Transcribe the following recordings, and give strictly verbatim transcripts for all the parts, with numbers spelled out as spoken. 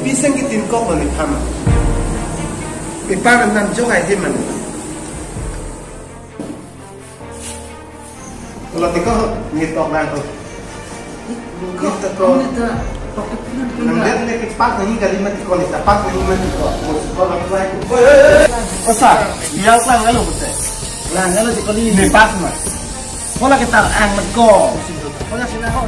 Piseng kitin kok lo ne tham. Ipa kan nam jok ai dim man. Lo tiko ni tok nang tu. Kok, kok ta, kok ta, kok ta, nang lihat ni kipak ni kali mati kok ni tapak ni mati kok. Mus kok lagi lagi. Oi, oi, oi. Osa, dia lang lalu betul. Lang lalu di kali ni pas mas. Kola kita ang ko. Kola sila ko.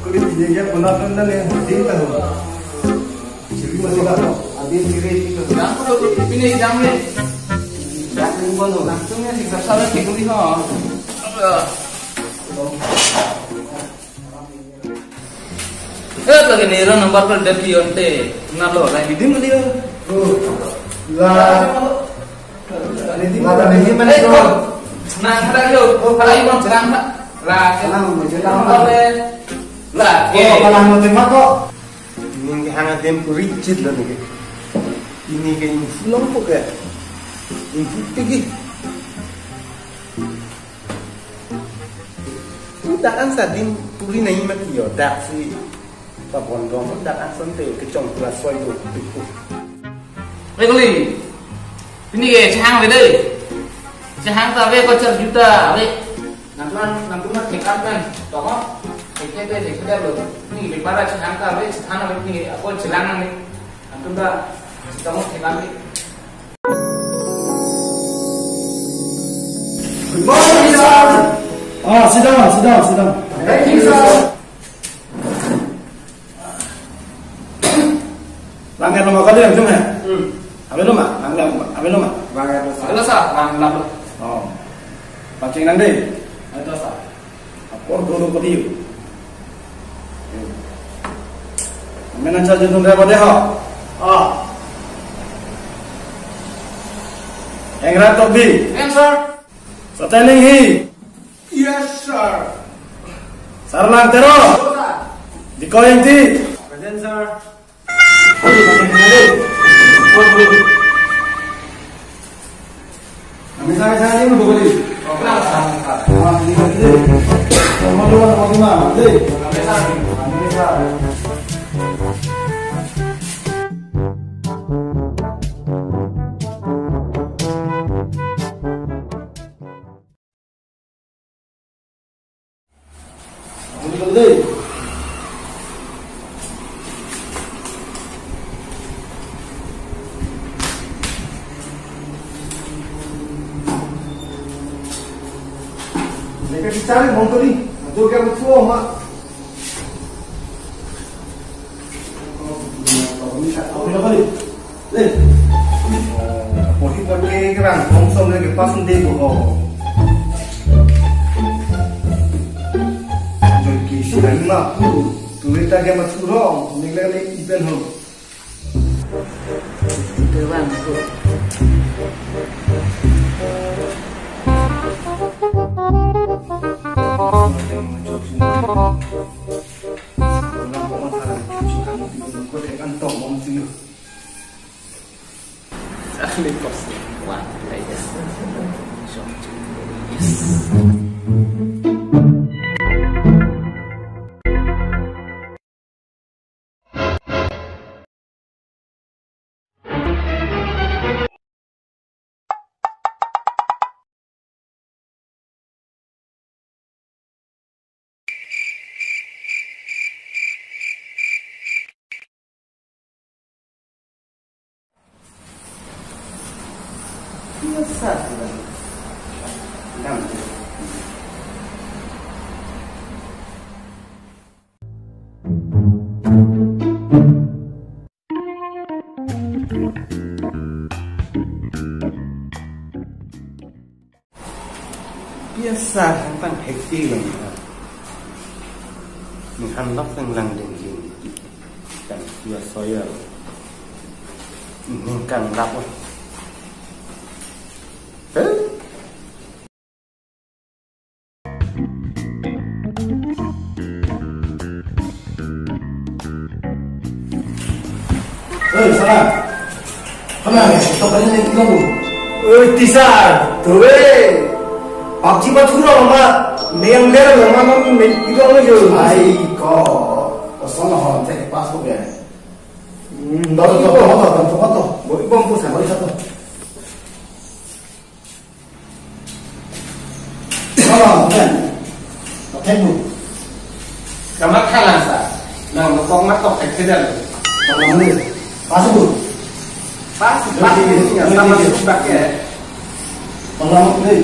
Kuli dia ya pernah pernah ni, dia tahu. Siri masih tak tahu. Habis siri itu. Yang perlu ini jam ni. Yang ni pun tu. Langsung ni siksa salah kikuli ho. Eh, lagi ni orang nomor per dep ionte. Nalo, lagi di mana dia? Oh. La. Lagi di mana? Lagi di mana? Eh, kok? Nang, ada yo. Oh, kalau ibu cerang tak? Lah, cerang, cerang. Lah, oh, eh. Kalau mau terima kok. Ini hang adim kuricit lo ni. Ini ke inflong kok ya? Inflong tinggi. Udah an sadim puri nai mati yo, dak si pabondong, dak an sonte kechong pula soi do tipu. Wei kuli, ini ke chehang wei dei. Chehang ta wei ko char juta wei. Nantuan, nantuan tekan kan, toko, tekan dei, tekan dei lo. Ini di para chehang ta wei, chehang wei ini, ako chelang ni. Nantuan ta, chitamo tekan ni. Good morning, sir. Ah, sit down, sit down, sit down. Thank you, sir. Langdam lo ma kali yang cuma? Hmm. Avelo ma, langdam, avelo ma? Langdam lo, sir. Avelo, sir. Langdam lo. Oh. Paching nang dei. Avelo, sir. Apor dulu ko diu. Mena cha judun re bade ho. Ah. Engra Tokbi. Yes, sir. Sateling hi. Yes, sir. Sarlang Tero. Yes, sir. Dikoi Ingti. Present, sir. Mereka bicara montoli, atau kayak betul ma. Pori pake kerang, kongsom lagi pas nanti bohong. Joki si lagi mampu, tuwe ta dia masuk rong, ni lagi event ho. Itu bang, itu. Ahli kos. Wah, ya. Yes. Biasa sudah. Dam. Biasa, hantang hektik lang. Ningkan lok tang langding ding. Kan dua soya. Ningkan lap. Eh? Oi, sana. Sana, to kali ni kilo. Oi, tisa, tuwe. PUBG ba thuro ma, neng ler lo ma, non me kilo lo jo. Ai ko. Sana ho, te pass ho gaya. Hmm, to, to, to, to, to, to, to. Boi bom pusa. Boi satu. Tolong, kan? Pakai bu. Kamathalang sa. Nang nokong matok thekthedet. Tolong ni. Pass bu. Pass, pass. Ini, ini, ini, ini. Tolong ni.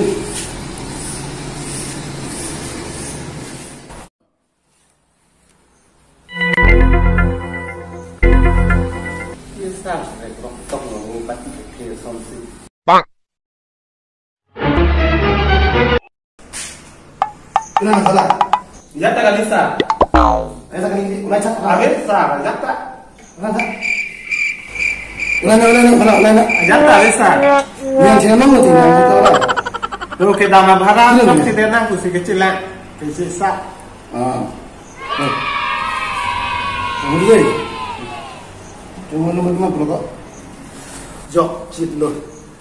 Ini sa, eh, kelompok nong pati ke somsi. Bang. Kenapa salah? Ya tak bisa. Ayo tak kali, ulang cak. Ayo sa, ya tak. Ulang cak. Ulang, ulang, ulang, ulang, ulang. Ya tak bisa. Yang saya mau tuh, yang kita orang. Tuh kita mah barang, iya, tuh iya. Si denang, tuh si kecil lah. Kecil sa. Ah. Eh. Kamu dulu. Cuma nomor lima puluh kok. Jok, cit lo.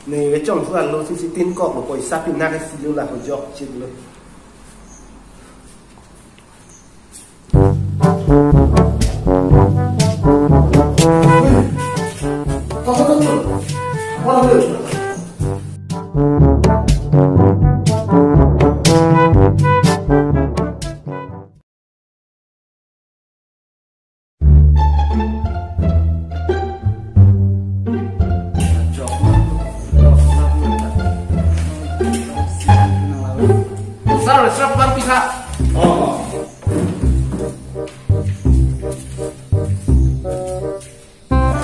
Ning kechongsi lo si si tin kok lo, poisa pinake si lo la ko jok chit lo. Sir, sir, bang pisa. Oh.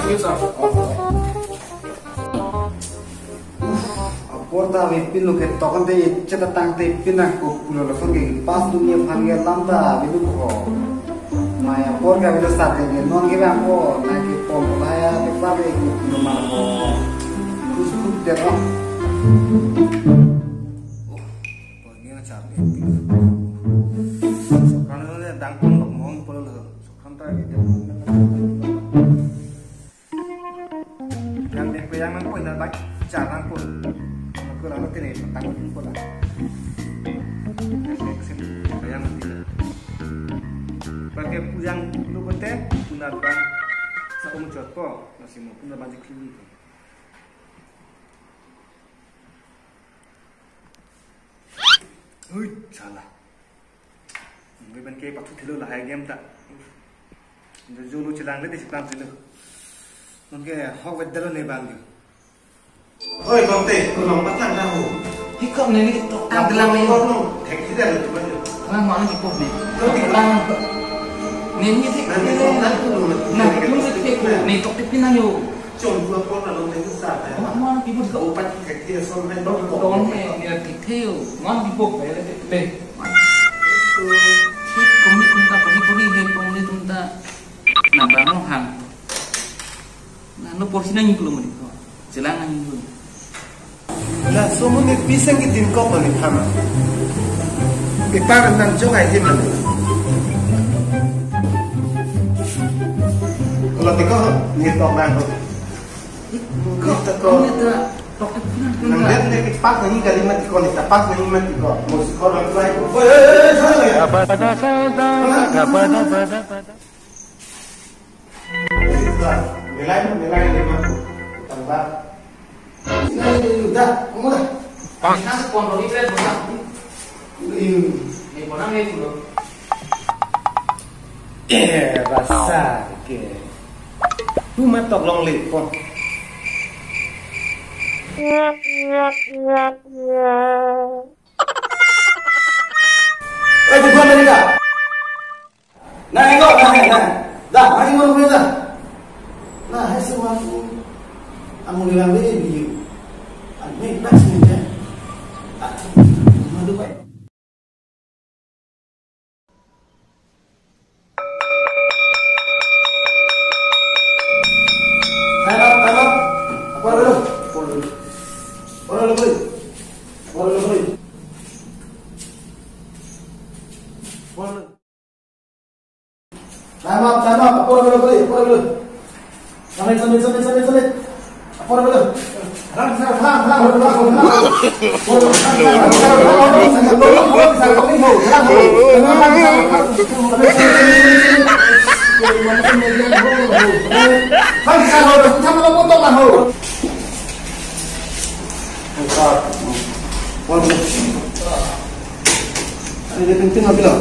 Yes, sir. Oh. Apor ta avepin lo, ketok ante echet atang te pin nangkok pulo, lason ke pass dunia aphan ke alam ta avelo ko. Mai apor ke avelo sat ke non ke bang ko, na ke pom ko la ya, ke pa ke ko pulo mar ko. Kus kus de ko. Oh, ko ni na char ke. Sokran lo dang pon lok mong pulo lo. Sokran ta ke. Yang dek peyang nangpo, ina bak char nangpo. Maka lalu tene tangkut nangpo la. Yang dek sim peyang nanti. Pakai puyang dulu kote, punat bang. Sa ko muchot po, nasi mo punat bang jikli. Hui, salah. Nunggu ban ke pathu thelo lahai game ta. Nunggu jolo chelang le desi plang thelo. Nunggu hok wet dalo ne bang jo. Oi, bang te, ko long patlang na ho. Hi kok ne ni tok tang gelang ne. Ko long, thek hi dalo tu bang jo. Lang ma ni pok ne. Lo di lang. Ne ni thek. Na ni tok tang tu lo. Na tu se thek ne tok thek pin na yo. Chom dua pon na long teng sa ta. Mak mak pi bus ka. Opat thek dia som hai dok dok. Don he, ni thek theo. Mak pi bok le le. Thek kong ni kunta pari puri he kong ni kunta. Na ba mo hang. Na no porsi na ni kulo mo di ko. Chelang na ni kulo. Laso amonit pi sang ke din kok lo ni tham. Ipar nang jong ai din lo. Kalau tiko ni tok nang. Kok, kok ni ta tok. Nang lihat ni kipak ni kali mati ko ni tapak ni mati ko. Mau sekolah lagi. Oi, oi, oi, oi, oi. Nilai, nilai lima puluh. Tambah. Nilai lima puluh. Dah, kamu dah. Pak. Nang pon roti pre bosan. Ini. Ni pon ang ni puluh. Eh, rasa ke. Tu matok longle pon. Eh, di mana ni dah? Nah, eko, nah, nah. Dah, mari ngomong dulu dah. Nah, hai semua aku. Kamu bilang dia dia. Aku ni tak sengaja. Tak. Madu baik. Time up, time up. Apa dulu? Apa dulu? Apa dulu? Apa dulu? Apa dulu? Time up, time up. Apa dulu, apa dulu? Samit, samit, samit, samit, samit. Apor belo. Rang, rang, rang. Ini penting apa?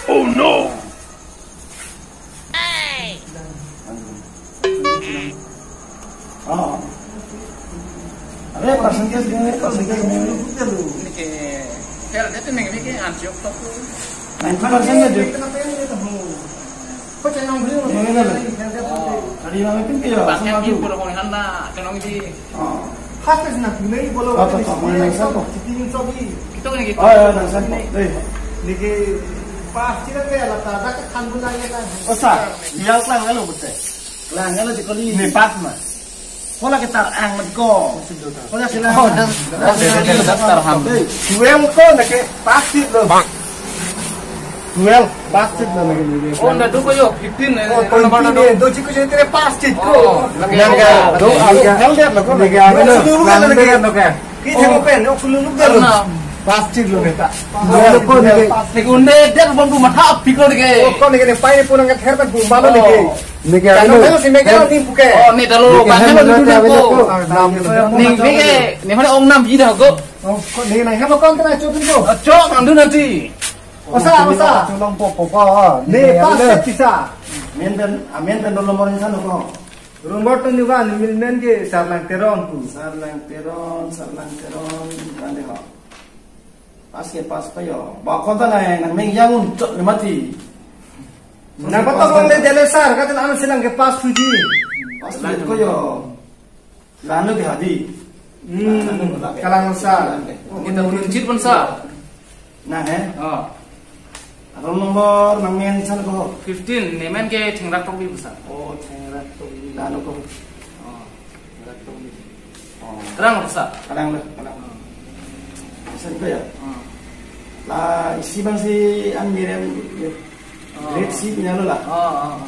Oh no! Oh. Are percentage dia, percentage dia. Ninety percent aja. Ini kan. Tadi kami pun kaya, bahkan sama di tu. Pulau Kong Handa, kenong di. Oh. Khas na kunai bolo. Oh, to, to, mulai nang sangkok. Sitting sobi. Kita kan gitu. Oh, ya, nang sangkok. Deh. Niki pas tidak kayak lah, tak ada kan bulan ya kan. Osa, yang kelang lalu betul. Kelang lalu di kali. Ini pas mas. Kola kita ang ko. Kola sila. Oh, dan, dan, dan, dan, dan, dan, ham. Twelve ko nake pas sih lo. Bang. Twelve, pas chit lo lagi. Oh, nda do ko yo, fifteen, eh, Oh, roll number twenty, nda do. Eh, do chiko chitire pas chit ko. Oh, lagi. Nang ka, do, ang ka, hel dia lo ko. Nang ka, Nang ano, sulu nang ka lagi. Dia lo ka. Kita Oh. Mo pen, oh, sulu nang dia lo. Ano? Pas chit lo kita. Pas Nang chit ko lo. Nang ka. Nang ka unde dia ko bang tu matha pikir ke. Oh, ko nang ka pai ni punang ka ther pen pun malu Oh. Nang ka. Nang ka Kalau ano. Kalau si Mega ni puke. Oh, ni dalu Nang ka bang ano ano dulu dia ko. Ano. Ni ni ke, ni mana ong nam bida ko. Oh, ko nang ka ano kon kena chot ko. Oh, chot nang dun nanti. Osa, osa. Tulong po, po, po, oh. Ne, Ini pas yang set sisa. Amen pen, amen pen roll number insan ko. Roll number twenty-one, milmen ke Sarlang Teron pu. Sarlang Teron, Sarlang Teron, kan deh ho. Pas ke pas pa yo. Ba konta na yang nang meng yang un chot le mati. Nang patok long le dele sar, kata amen silang ke pas puji. Pas le ko yo. Lanu ke hadi. Hmm, kalang sa. Kita ulun chit pun sa. Nah, eh. Oh. Roll number nang men san ko. Fifteen, nemen ke Thengrak Tokbi pun sa. Oh, Thengrak Tokbi. Lanu ko. Oh, Thengrak Tokbi. Oh. Kalang sa. Kalang lo, kalang. Oh. San ko ya. Oh. La isi bang si an mirem. Oh. Grade C punya lo la. Oh, oh, oh.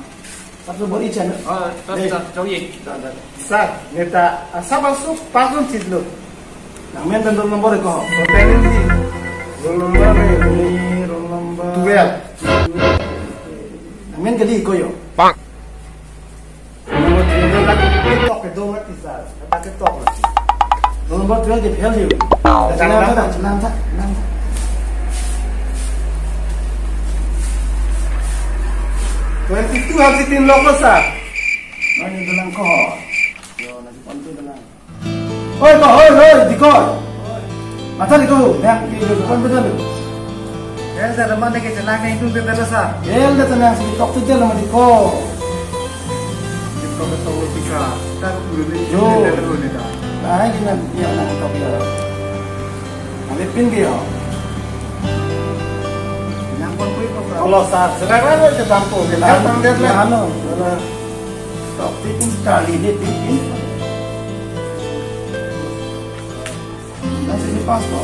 Satu bor icha na. Oh, terus Deh. Sir, jogi. Dah, dah. Sir, neta asap asuk pasun chit lo. Nang men dan roll number ko. Hotel ini. Roll number ini. Ini roll number. Twelve. Nang men kali ko yo. Pak. Roll number twelve. Tok ke dong lagi, sir. Pakai tok lagi. Roll number twelve ke fail yo. Jangan Jangan tak, jangan tak, jangan tak. Twenty-two harus itin loko sa. Nah, ini dalang ko. Yo, nanti kontu dalang. Oi, ko, oi, oi, dikoi. Mata dikoi, yang di kontu dalang. Yang saya teman lagi celaka itu bebas sa. Yang dia tenang sih, tok tu dia nama diko. Tok tu pisa. Tak dulu ni. Yo. Dia dulu ni dah. Nah, ini yang nak tok dia. Kami pin dia. Yang pun kui ko sa. Kalau sa, sekarang aja tampung kita. Yang tang dia lah. Anu, tok pin kali dia pin. Nasi ni pas ko.